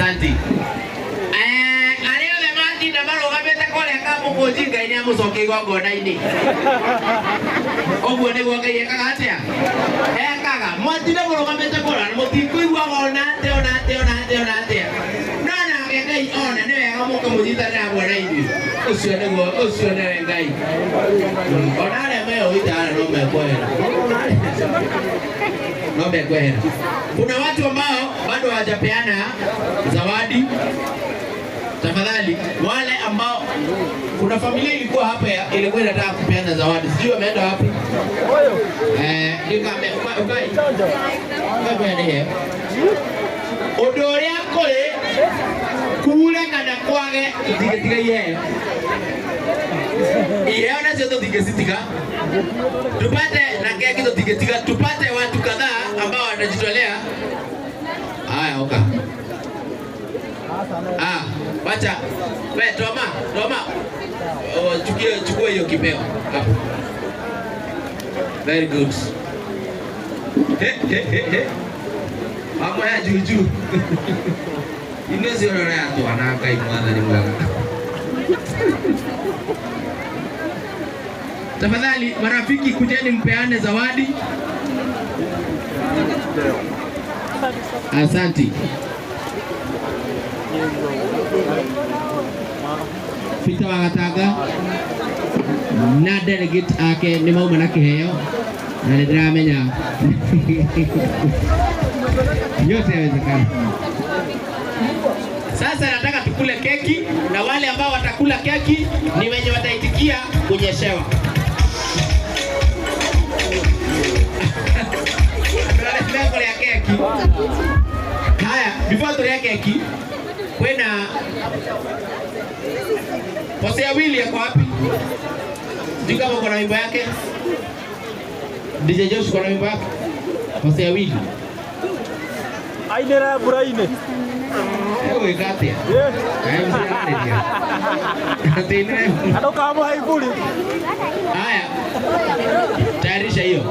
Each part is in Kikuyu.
Asante. Arĩa othe matinda marũgamĩte kũrĩa Kamũkũnji, Ngai nĩ amũcokia igongona-inĩ. Ũguo nĩguo Ngai ekaga atĩa? Ekaga. Mwatinda mũrũgamĩte kũrĩa na mũtikũiguaga ona atĩa, ona atĩa, ona atĩa, ona atĩa. No nake Ngai ona nĩ wega mũke mũnyitanĩre hamwe na ithuĩ. Ũcio nĩguo, ũcio nĩwe Ngai. Ona arĩa meyũĩte harĩa no mekwehera. No mekwehera. Kuna watu ambao bado hawajapeana zawadi. Tafadhali wale ambao, kuna familia ilikuwa hapa ilikuwa inataka kupeana zawadi, sijui wameenda wapi. Nikambe ukai ukai ni undu uria kuri kure kana kwage, tutingĩtiga iheo. Iheo nacio tũtingĩcitiga, tupate na keki tũtingĩtiga, tupate watu kadhaa ambao watajitolea. Haya, oka. Ah, wacha. We, Toma, Toma. Oh, chukua, chukua hiyo kipeo hapo. Very good. He, he, he, he. Mambo ya juu juu. Ino cio rora ya twana Ngai mwathani mwega. Tafadhali marafiki, kujeni mpeane zawadi. Asante. Peter Wagatanga na delegate ake nĩ mauma na kĩheo na nĩ ndĩramenya yote yawezekana. Sasa nataka tukule keki na wale ambao watakula keki ni wenye wataitikia kunyeshewa. Tunataka kula keki. Haya, before tulia keki, kwena Hosea Willy yako wapi? Sijui kama uko na wimbo yake. DJ Josh, uko na wimbo yake? Hosea Willy. Ainĩra mbura-inĩ. Egwĩka atĩa? Mũtirarĩria. Atĩinĩre. Andũ kamũhe iburi. Haya. Tayarisha hiyo.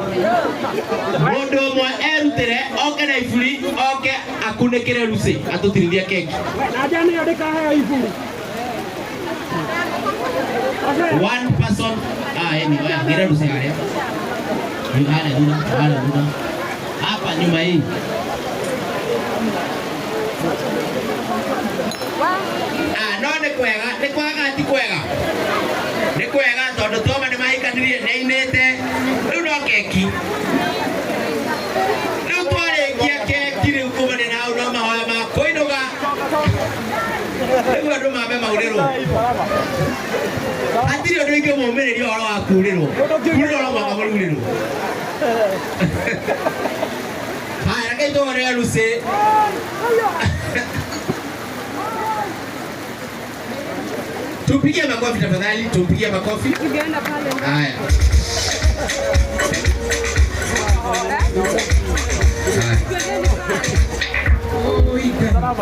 Mũndũ ũmwe erutĩre oke na iburi, oke akunĩkĩre Lucy atũtirithie keki. Na njane ĩyo ndĩkaheo iburi. One person. Ah, yani oya, ngira Lucy harĩa. Harĩa thutha, harĩa thutha. Hapa nyuma hii. Ah, no nĩ kwega, nĩ kwega, ti kwega. Nĩ kwega tondũ Toma nĩ mahikanirie, nĩ ainĩte. Rĩu no keki. Rĩu twarĩkia keki rĩu kumania na hau no mahoya ma kũinũka. Rĩu andũ mambe maurĩrwo. Hatirĩ ũndũ ingĩmũmĩrĩria ũhoro wa kurĩrwo. Kurĩrwo no mũhaka mũrurĩrwo. Haya, rekei tũhorere Lucy. Tumpigie makofi tafadhali, tumpigie makofi. Haya. Haya.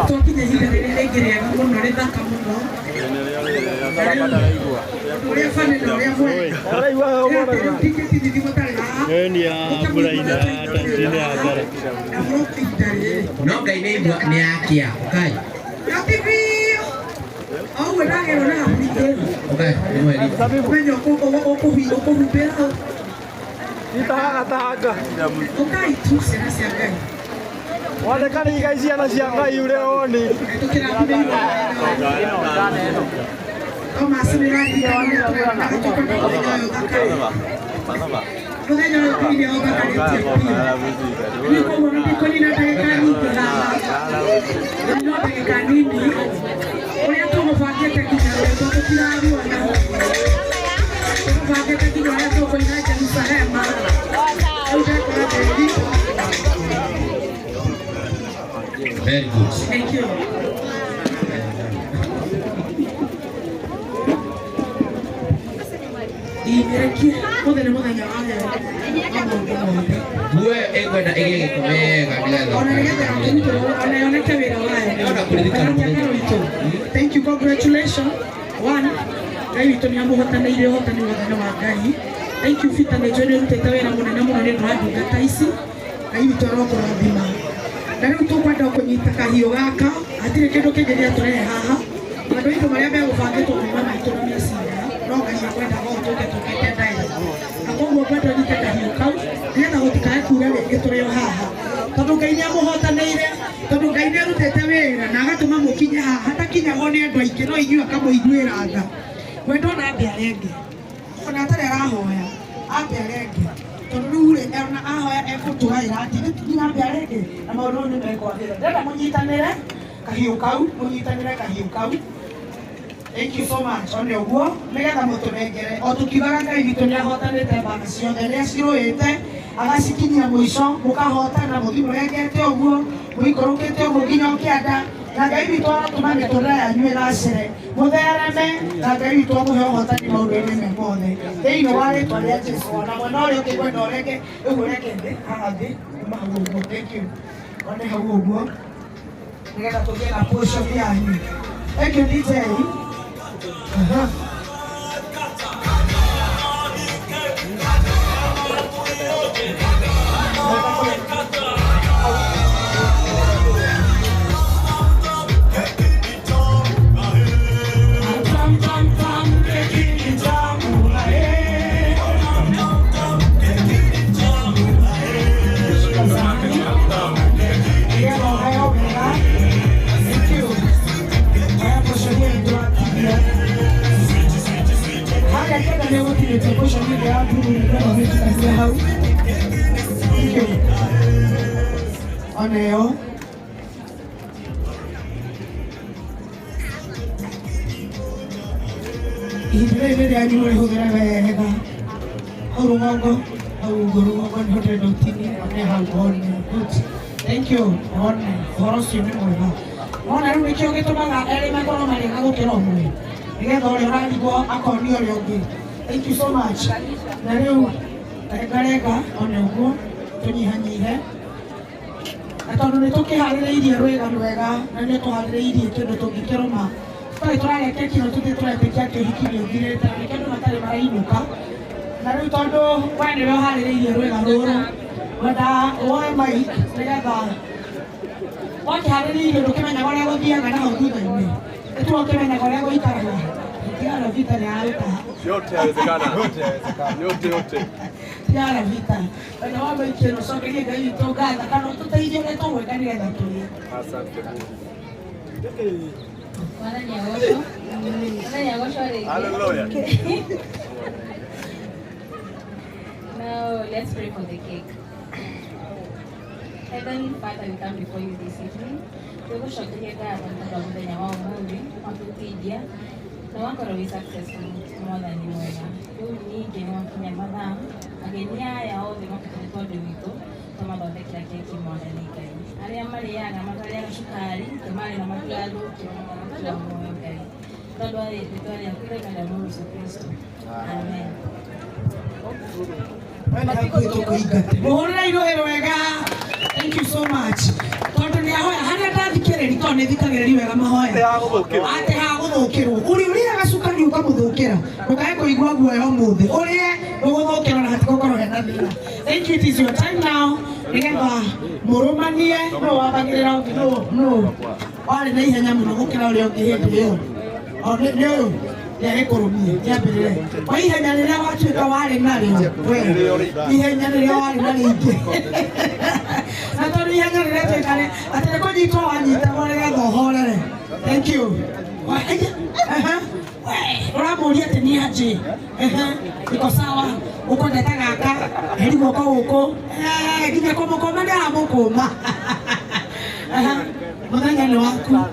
Twakinya ihinda rĩrĩa rĩngĩ rĩega mũno, rĩthaka mũno, ũrĩa bane na ũrĩa mwega. Rĩu ndingĩtithithia mũtarĩ haha. Ĩni ya mbura-inĩ ya tanjinĩ ya mbere. Na mũroka ihinda rĩrĩ. No Ngai nĩ igua nĩ yakia. Ukai. Yati biũ o ũguo ndagerwo na gaburi. Ukai, nĩ mweri. Ũmenye ũkũhumbĩra hau. Itahaga tahanga. Ũkai tu, ciana cia Ngai. Wandĩkani igai ciana cia Ngai ũrĩa woni. Tũkĩrathimĩirwo. Thomas nĩ ũraririkana ũrĩa tũrendaga tũke mũthenya ũyũ thaka, mũthenya ũyũ Ngai nĩ ũthakarĩtie biũ. Rĩu koguo nĩ ndikũnina ndagĩka nyingĩ haha, no ndagĩka nini ũrĩa tũgũbangĩte nginya rwĩmbo tũtiraruona, tũgũbangĩte nginya ũrĩa tũkũina Jerusalema. Rĩu ndekora ndĩri. Very good. Thank you. Imerekie mũthenya, mũthenya wa leo wa maũndũ mothe. Nguo ĩyo ĩkwenda ĩgĩe gĩko wega nĩgetha Ona nĩgetha ĩrutwo, ona yoneke wĩra wayo. Ona kũririkana mũthenya. Witũ. Thank you, congratulations. One, Ngai witũ nĩ amũhotanĩire, ũhotani wothe nĩ wa Ngai. Thank you, Peter, nĩ njũĩ nĩ ũrutĩte wĩra mũnene mũno nĩ ũndũ wa ndungata ici. Ngai witũ arokũrathima. Na rĩu tũkwenda kũnyita kahiũ gaka, hatirĩ kĩndũ kĩngĩ gĩatũrehe haha. Andũ aitũ marĩa megũbangĩtwo kuma maitũ na meciria, no Ngai akwendaga ũũ tũke tũkĩte ndaĩ. Na koguo ngwenda ũnyite kahiũ kau nĩgetha gũtikae kura rĩngĩ tũrĩ o haha. Tondũ Ngai nĩ amũhotanĩire, tondũ Ngai nĩ arutĩte wĩra na agatũma mũkinye haha hatakinyagwo nĩ andũ aingĩ no inyuĩ akamũiguĩra tha. Ngwenda ona ambe arenge. Ona atarĩ arahoya, ambe arenge. Tondũ rĩu rĩ, ona ahoya egũtũgaĩra atĩ nĩ ambe arenge na maũndũ nĩ mekwagĩra. Ndĩrenda mũnyitanĩre kahiũ kau, mũnyitanĩre kahiũ kau. Thank you so much. One ũguo nĩgetha mũtũnengere o tũkiugaga Ngai witũ nĩ ahotanĩte mbara ciothe nĩ acirũĩte agacikinyia mũico mũkahotana mũthiĩ mũrengete ũguo mũikũrũkĩte ũguo nginya ũkĩanda na Ngai witũ aratũma mĩtũrĩre yanyu ĩgacĩre mũthereme na Ngai witũ amũhe ũhotani maũndũ-inĩ me mothe thĩinĩ wa rĩtwa rĩa Jesu. Ona mwena ũrĩa ũngĩ ngwenda ũrenge ũguo ũrenge thĩ haha thĩ kuma hau ũguo. Thank you. One hau ũguo nĩgetha tũgĩe na portion yanyu. Thank you DJ. Aha. Nĩgetha ũheo wega. Thank you. Oya portion ĩyo tũratigia. Harĩa kĩanda nĩ ũgũtinĩtie portion ĩrĩa ya blue nĩgetha ũmĩtukanie hau. Thank you. One ĩyo. Ihinda rĩrĩ nĩ rĩanyu mũrĩhũthĩre wega. Hau rũgongo, hau ũguo rũgongo nĩho ndĩrenda ũtinie, one hau, one. Good. Thank you. One. Ũhoro ũcio nĩ mwega. Wona rĩu nĩkĩo gĩtũmaga erĩ makorwo marĩega gũkĩra ũmwe. Nĩgetha ũrĩa ũrarigwo akonia ũrĩa ũngĩ. Thank you so much. Na rĩu renga renga one ũguo tũnyihanyihe. Na tondũ nĩ tũkĩharĩrĩirie rwĩga rwega na nĩ tũharĩrĩirie kĩndũ tũngĩkĩrũma. Tũtarĩ tũrarĩa keki ĩno tũthiĩ tũretĩkia atĩ ũhiki nĩ ũthirĩte na nĩkĩo andũ matarĩ marainũka. Na rĩu tondũ we nĩwe ũharĩrĩirie rwĩga rũrũ, ngwenda woe mic nĩgetha wakĩharĩrĩirie ndũkĩmenyaga ũrĩa gũthiaga na hau thutha-inĩ. Nĩtuo ũkĩmenyaga ũrĩa gũikaraga. Tigana vita nĩ yaruta. Yote yawezekana. Yote yawezekana. Yote yote. Tigana vita. Wenda wa mic ĩno ũcokerie Ngai witũ ngatho kana ũtũteithie ũrĩa tũgwĩka nĩgetha tũrĩe. Asante Mungu. Mwathani agocwo. Mwathani agocwo rĩngĩ. Hallelujah. Now let's pray for the cake. Heavenly Father, we come before you this evening. Twĩgũcokeria ngatho nĩ tondũ wa mũthenya wa ũmũthĩ watũtindia na wakorwo wĩ successful mwathani mwega. Rĩu ningĩ nĩ wakinya mathaa ageni aya othe mokĩte nĩ tondũ witũ tũmathondekera keki mwathani Ngai. Arĩa marĩaga matarĩaga cukari tũmarĩ na matigathũkio mũthamaki wa muoyo Ngai. Tondũ wa rĩtwa rĩaku rĩega rĩa Mũrũ Jesũ Kristo. Amen. Mũhũrĩre irũĩ rwega. Thank you so much. Tondũ nĩ ahoya harĩa ndathikĩrĩria tondũ nĩ thikagĩrĩria wega mahoya. Atĩ ha gũthũkĩrwo. Ũrĩa ũrĩaga cukari ũkamũthũkĩra. Ndũkae kũigua guoya ũmũthĩ. Ũrĩe ũgũthũkĩrwo na hatigũkorwo hena thĩna. Thank you. It is your time now. Nĩgetha mũrũmanie nũ wambagĩrĩra ũngĩ nũ nũ warĩ na ihenya mũno gũkĩra ũrĩa ũngĩ hĩndĩ ĩyo. O nĩ ũyũ nĩagĩkũrũmie kĩambĩrĩre kwa ihenya rĩrĩa watuĩka warĩ narĩo we ihenya rĩrĩa warĩ narĩo ingĩ na tondũ ihenya rĩrĩa tuĩka atĩ nĩ kũnyitwo wanyitagwo nĩgetha ũhorere. Thank you. Ũramũria atĩ niĩ anjĩ iko sawa ũkwendete gaka heri guoko gũkũ nginya kũmũkũma nĩ aramũkũma. Mũthenya nĩ waku.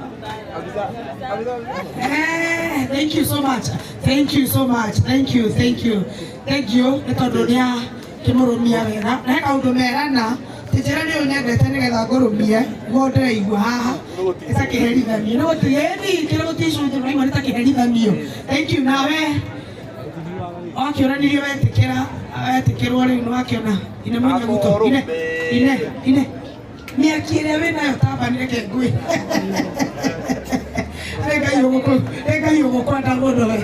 Thank you so much. Thank you so much. Thank you, thank you. Thank you. Nĩ tondũ nĩ akĩmũrũmia wega. Na he kaũndũ merana, ti njĩra nĩ ũnyendete nĩgetha ngũrũmie, nĩguo ndĩraigua haha. Nĩ ta kĩherithanio. Nĩ gũtigĩni, kĩrĩ gũticunjĩ, ũraigua nĩ ta kĩherithanio. Thank you. Nawe wakĩũranirie wetĩkĩra, wetĩkĩrwo rĩu nĩ wakĩona. Ine mwenye guto. Ine, ine, ine. Mĩaki ĩrĩa wĩnayo tamba nĩ reke ngwĩ. Nĩ Ngai ũgũkwenda mũno we.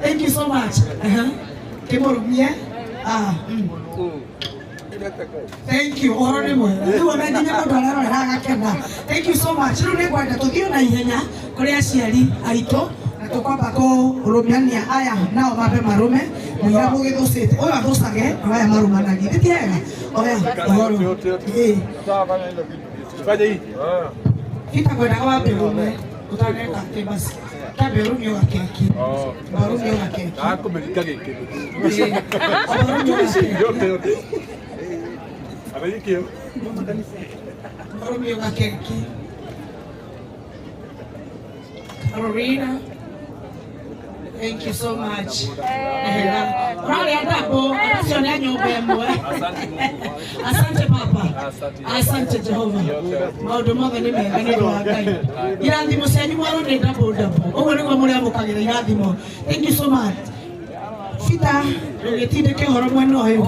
Thank you so much. Kĩmũrũmie. Ah. Thank you. Ũhoro nĩ mwega. Rĩu ona nginya mũndũ ararorera agakena. Thank you so much. Rĩu nĩ ngwenda tũthiĩ na ihenya kũrĩ aciari aitũ na tũkwamba kũrũmiania aya nao mambe marũme mũira mũgĩthũcĩte ũyũ athũcage na aya marũmanagie. Nĩ ti hega? Oya ũhoro. Ĩĩ. Itagwendaga wambe ũrũme ũtaneka atĩ basi. Kambe ũrũmie ũgakeki. Ũrũmie ũgakeki. Ĩĩ. Ũrũmie ũgakeki. Carolina, thank you so much. Ũrarĩa ndambo, acio nĩ a nyũmba ĩmwe. Asante Papa. Asante Jehova. Maũndũ mothe nĩ mega nĩ ũndũ wa Ngai. Irathimo cianyu mwarwo nĩ ndambo ndambo. Ũguo nĩguo mũrĩamũkagĩra irathimo. Thank you so much. Peter, ndũgĩtindĩke ũhoro mwena ũyũ.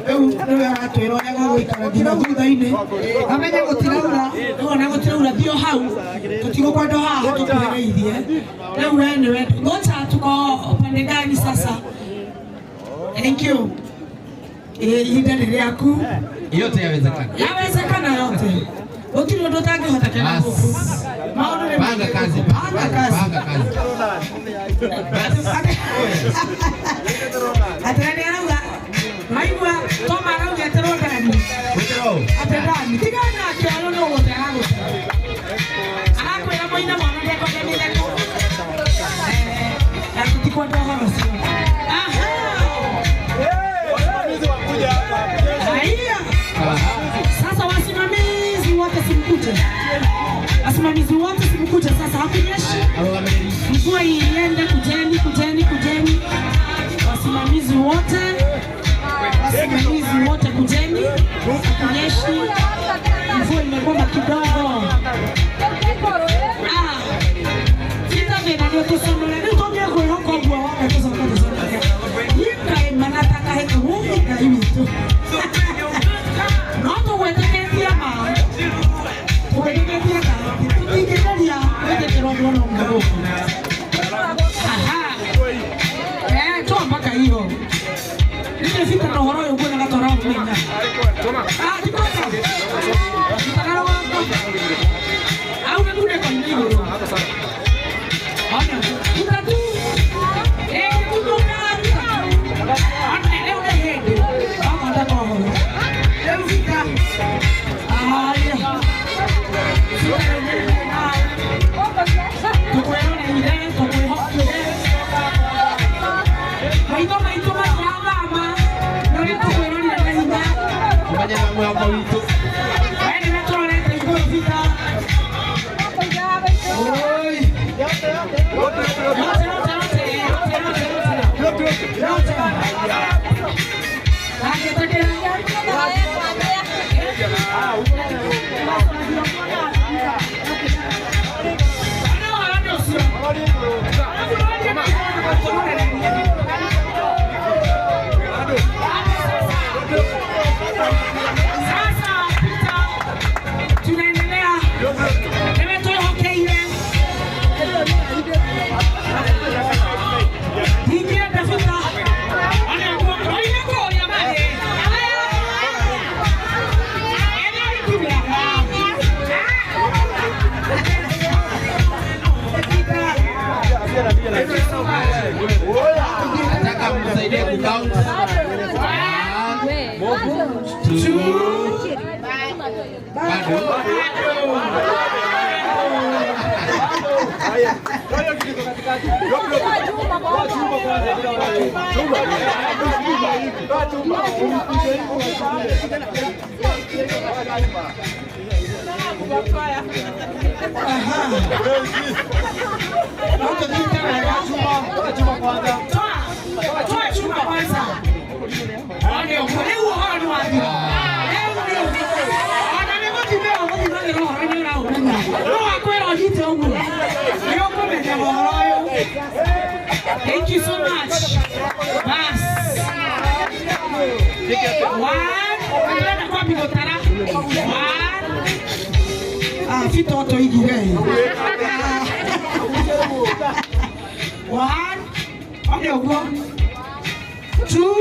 Rĩu nĩwe aratwĩra ũrĩa gũgũikara nginya thutha-inĩ. Amenye gũtiraura, rĩu ona gũtiraura thiĩ o hau. Tũtigũkwenda haha tũkuhĩrĩirie. Rĩu we nĩwe. Ngoja tuko upande gani sasa? Thank you. Ihinda nĩ rĩaku. Yote yawezekana. Yawezekana yote. Gũtirĩ ũndũ ũtangĩhotekeka gũkũ. Maũndũ nĩ Panga maingĩ kazi. gũkũ. Panga kazi. Panga kazi. Atĩ nĩ arauga maigua Toma arauga eterwo ndani. Wetero. Atĩ ndani tiga nake ũyũ nĩ ũgũte aragũte. Arakwĩra mũina mwana ndekwenda mĩtheko. Na tũtikwenda ũhoro ũcio. Aha. Haya. Sasa wasimamizi wote simkuje. Wasimamizi wote simkuje sasa hakunyeshi. Arũgamĩrĩri. Mvua iende, kujeni, kujeni, kujeni. Wasimamizi wote, wasimamizi wote kujeni. Hakunyeshi. Mvua imegoma kidogo. Ah. Sita thĩna nĩ ũtũconore. Rĩu tũngĩkwĩhoka ũguo wothe tũcoke tũconoke. Niĩ manataka hĩka Ngai witũ. No tũgwĩtĩkĩtie ma. Tũgwĩtĩkĩtie ma. Tũtingĩgeria gwĩtĩkĩra ũndũ ona ũmwe gũkũ. Aha. Toa mpaka hiyo. Nimefika na ũhoro ũyũ nguonaga ta ũramenya. Ah, ndikwenda. Ndikanarogoka. Au nĩngune kwa igũrũ. Ona, ruta tu. Tutuka, ruta tu. Ona, rĩu nĩ hĩndĩ. Wakwenda kwa ũhoro. Rĩu fika. Haya. Fika rĩu nĩ tũkwĩroreire, tũkwĩhokire. Maitho maitũ matirathama, na ũrĩa tũkwĩrorire na hinya. Ũmenye na mwĩhoko witũ. We nĩwe tũrorete igũrũ Peter. Oi. Yote, yote, yote, yote, yote, yote. Agĩtĩkĩra. Sasa Peter, tunaendelea. Nĩwe twĩhokeire. Ndingĩenda Peter. Ona oime kũrĩa marĩ. Ene ikinya. Nataka msaidie kucount. One, two, bado. Toa chuma kwanza. One ũguo. Rĩu ũhoro nĩ wathira. Rĩu nĩ ona nĩ gũthimĩra ũgũthimagĩra ũhoro nĩ ũraũmenya. No wakwĩra ũnyite ũguo. Nĩ ũkũmenya ũhoro ũyũ. Thank you so much. Bas. One. Ndĩrenda kwambia gũtara. One. Ah, Fito tũigire. One. One ũguo. Two.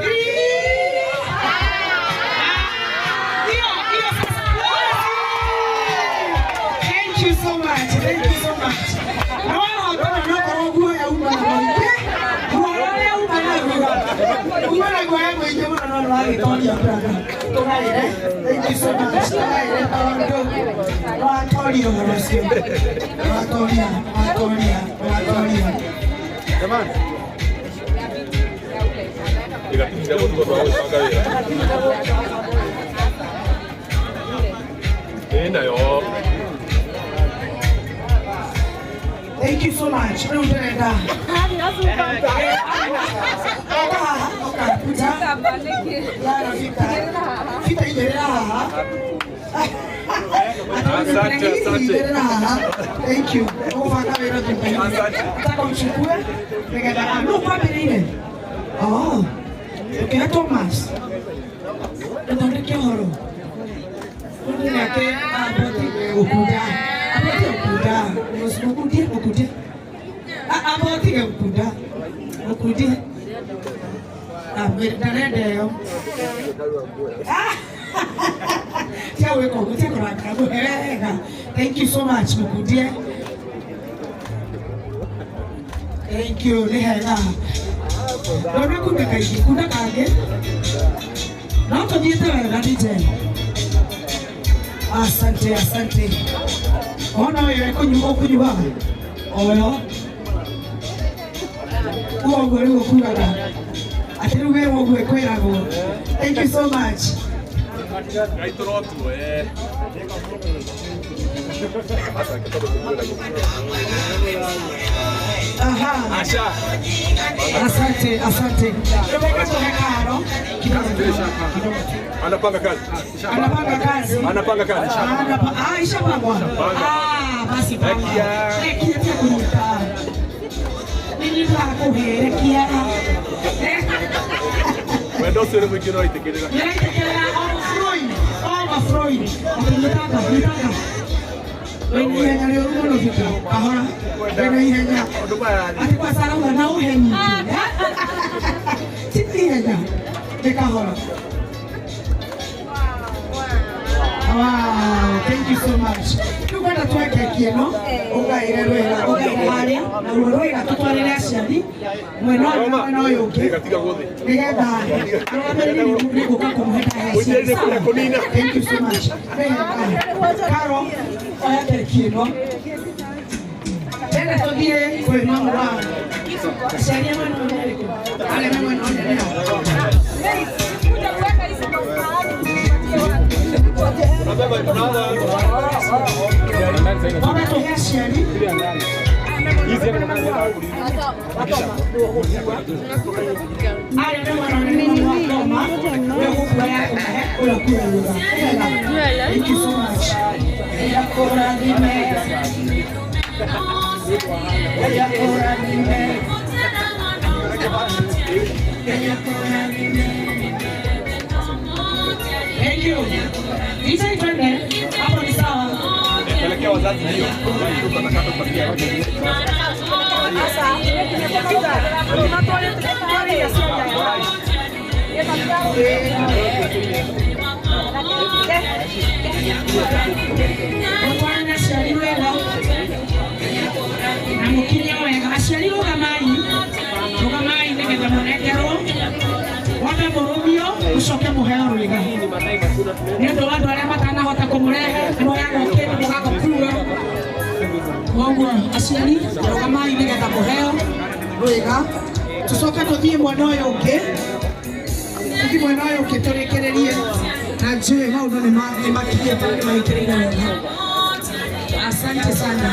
Three. so much. Thank you so much. Na wahotana no korwo guoya uma na mũingĩ. Guoya ũrĩa uma naguo. Uma na guoya mũingĩ mũno no nĩwagĩtoria brother. Tũgaĩre. Thank you so much. Tũgaĩre tondũ nĩwatoria ũhoro ũcio. Nĩwatoria, nĩwatoria, nĩwatoria. Jamani. Ikatinda mũtugo twa gwĩbanga wĩra. Ĩ nayo. Thank you so much. Rĩu ndĩrenda. Oka haha, oka, kuja. Yara fika. Fita igĩrĩra haha. Asante, asante. Igĩrĩra haha. Thank you. Ũgũbanga wĩra thutha-inĩ. Nataka uchukue nĩgetha nũ kwambĩrĩire. Oh. Ũkĩhe Thomas. Ũthondeke ũhoro. Mũndũ nake abotige gũkunda. Abotige gũkunda. Mũkundie, mũkundie. Abotige gũkunda. Mũkundie. Ndarenda ĩyo. Tia gwĩka ũguo, tia kũrakara mũhe wega. Thank you so much, mũkundie. Thank you, nĩ hega. Ndona kunda kaingĩ, kunda kangĩ. No tũthiĩte wega DJ. Asante, asante. Ona ũyũ ekũnyua ũkũnyuaga? Oyo. Ũguo rĩu ũkuaga. Atĩ rĩu wĩ ũguo ĩkwĩragwo. Thank you so much. Ngai tũrotuoe. Aha. Asha. Asante, asante. Rebecca tuhe karo. Anapanga kazi. Anapanga kazi. Anapanga kazi. Ah, ishapangwa. Ah, basi panga. Rekia tia kũnyita. Nĩ ndakũhe rekia. Wendo ũcio nĩ mũingĩ ũraitĩkĩrĩra. Nĩraitĩkĩrĩra overflowing. Overflowing. Ũkĩnyitaga, nyitaga. Wĩna ihenya rĩũru mũno Vika. Kahora. Wĩna ihenya. Atĩ kwa Sarah na ũhe nyingĩ. Ti ihenya. Nĩ kahora. Wow, thank you so much. Rĩu ngwenda tuoe keki ĩno ũgaĩre rwĩga ũgaĩre harĩa naruo rwĩga tũtwarĩre aciari mwena ũyũ na mwena ũyũ ũngĩ Gatiga gũthĩ. nĩgetha arũgamĩrĩri nĩgũka kũmũhe ndahe Mũitĩrĩrie kũrĩa kũnina. Thank you so much. Karo, oya keki ĩno. Tena tũthiĩ kwĩ mamu wa aciari a mwena ũyũ nĩ arĩkũ? Arĩa me mwena ũyũ nĩ a? Wambe tũhe aciari. Arĩa me mwena ũyũ nĩ mamu wa Toma, ũrĩa ũgũkuoya kũmahe ũrĩa ũkuoya wĩra. Thank you so much. Ngai akũrathime. Ngai akũrathime. Ngai akũrathime. Thank you. DJ twende. Hapo ni sawa. Pelekea wazazi hiyo. Mũtwarane aciari wega na mũkinye wega. Aciari rũgamai, rũgamai nĩgetha mũnengerwo wambe mũrũmio mũcoke mũheo rwĩga nĩ ũndũ wa andũ arĩa matanahota kũmũrehe nĩmoyagwo kĩndũ mũgagũkua. Koguo aciari rũgamai nĩgetha mũheo rwĩga tũcoke tũthiĩ mwena ũyũ ũngĩ tũthiĩ mwena ũyũ ũngĩ tũrĩkĩrĩrie na njũĩ maũndũ nĩ makinyĩte nĩ mahĩkĩrĩire wega. Asante sana.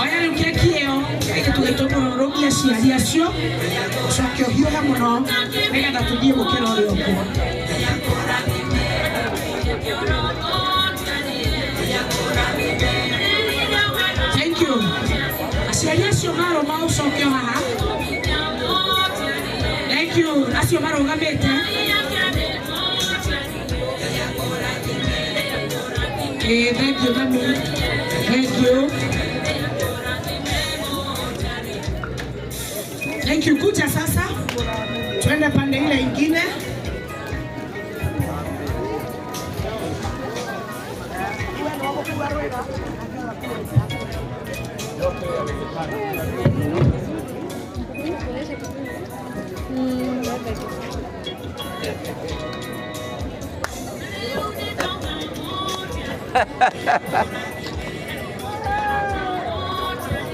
Oya rĩu keki ĩyo ĩke tũgĩtũmũrũmia aciari acio ũcoke ũhiũhe mũno nĩgetha tũthiĩ gũkĩra ũrĩa ũngĩ. Thank you. Aciari acio marũma ũcoke o haha. Thank you. Acio marũgamĩte. Thank you, mami. Thank you. Thank you. Kuja sasa. Tuende pande ile ingine.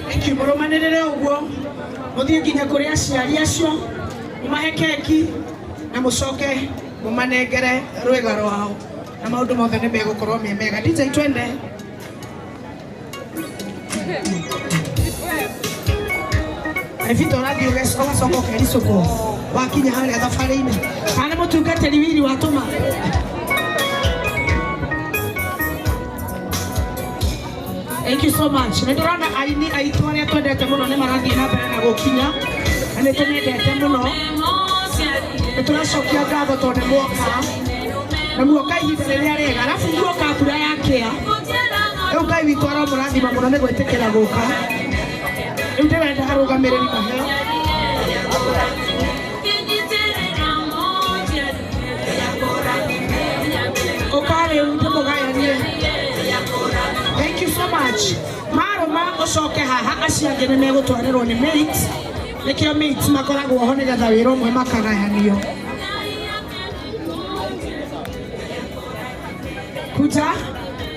Thank you. Mũrũmanĩrĩre ũguo mũthiĩ nginya kũrĩ aciari acio mũmahe keki na mũcoke mũmanengere rwĩga rwao na maũndũ mothe nĩ megũkorwo me mega. DJ twende. Evito ũrathiĩ ũgacoka ũkericũkwo wakinya harĩa thabarĩ-inĩ kana nĩ mũtungatĩri wiri watũma. Thank you so much. Nĩ ndĩrona aini aitũ arĩa twendete mũno nĩ marathiĩ na mbere na gũkinya na nĩ tũmendete mũno. Nĩ tũracokia ngatho tondũ nĩ muoka na muoka ihinda rĩrĩa rĩega, arabu muoka mbura yakĩa. Rĩu Ngai witũ aromũrathima mũno nĩ gwĩtĩkĩra gũka. Rĩu ndĩrenda arũgamĩrĩri maheo. Ũka rĩu ndĩmũgayanie. Thank you so much. Marũma ũcoke haha acio angĩ nĩ megũtwarĩrwo nĩ mates. Nĩkĩo mates makoragwo ho nĩgetha wĩra ũmwe makagayanio. Kuja,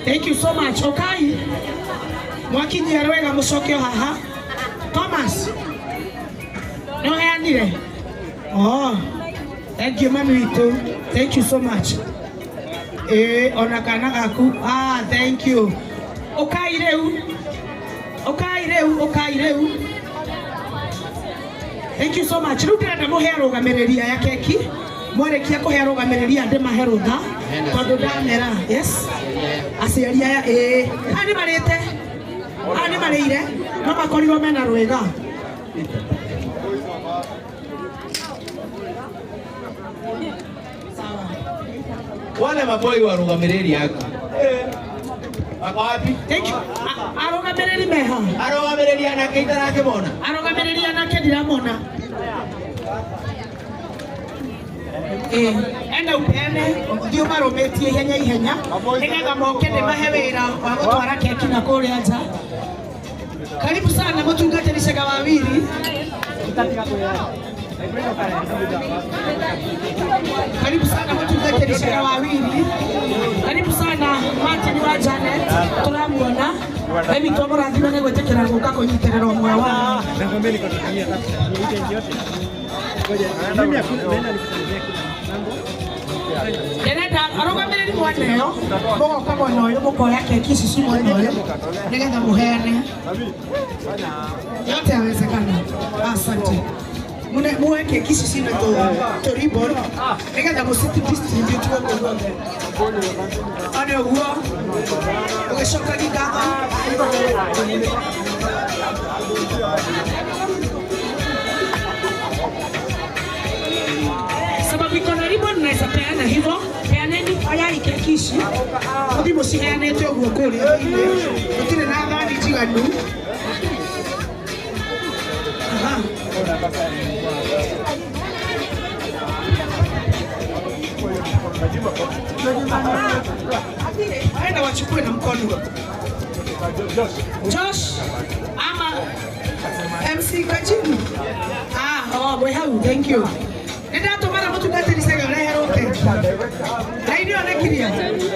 thank you so much. Ũkai mwakinyia rwega mũcoke o haha. Thomas, nĩ ũheanire? Oh, thank you mami witũ. Thank you so much. Ona kana gaku. Ah, thank you. Ũkai rĩu. Ũkai rĩu, ũkai rĩu. Thank you so much. Rĩu ndĩrenda mũhe arũgamĩrĩri aya keki. Mwarĩkia kũhe arũgamĩrĩri aya ndĩmahe rũtha tondũ ndamera. Yes. Aciari aya ĩĩ. Aya nĩ marĩte. Aya nĩ marĩire. No makorirwo mena rwĩga. Wale maboi warũgamĩrĩri aku. Wako wapi? Thank you. Arũgamĩrĩri meha. Arũgamĩrĩri anake itarakĩmona. Arũgamĩrĩri anake ndiramona. Enda upeane ũthiĩ ũmarũmĩtie ihenya ihenya nĩgetha moke ndĩmahe wĩra wa gũtwara keki na kũrĩa nja. Karibu sana mũtungatĩri Cega wa Wiri. Karibu sana mũtungatĩri Cega wa Wiri. Karibu sana Martin wa Janet tũramuona. Ngai witũ amũrathime nĩ gwĩtĩkĩra gũka kũnyitĩrĩra ũmwe wao. Ndĩrenda arũgamĩrĩri mwaneo mũgoka mwena ũyũ mũkoya keki ici ci mwena ũyũ nĩgetha mũheane. Yote yawezekana. Asante. Muoe keki ici cina tũ ribbon nĩgetha mũci distribute gũkũ guothe. One ũguo ũgĩcokagia ngatho. Sababu iko na ribbon naweza peana hivyo. Peaneni oyai keki ici mũthiĩ mũciheanĩte ũguo kũrĩa thĩinĩ. Gũtirĩ na thani njiganu. Aha. Aenda wachukue na mkono. Josh ama MC Kajimu. Ah, oh, we hau, thank you. Nĩndatũmana mũtungatĩri Cega ũreherwo keki. Raini ĩyo nĩkiria.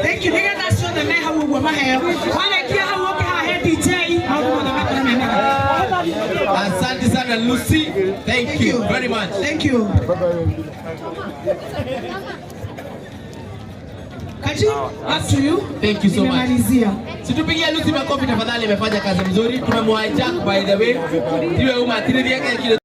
Thank you. Nĩgetha acio othe me hau ũguo maheo. Warĩkia hau ũke haha he DJ maũndũ mothe makorwo me mega. Asante sana Lucy. Thank you very much. Thank you. Kaji, up to you. Thank you so much. Nimemalizia. Situpigie Lucy makofi tafadhali, amefanya kazi mzuri. Tumemwacha by the way. Tiwe umatiririe keki.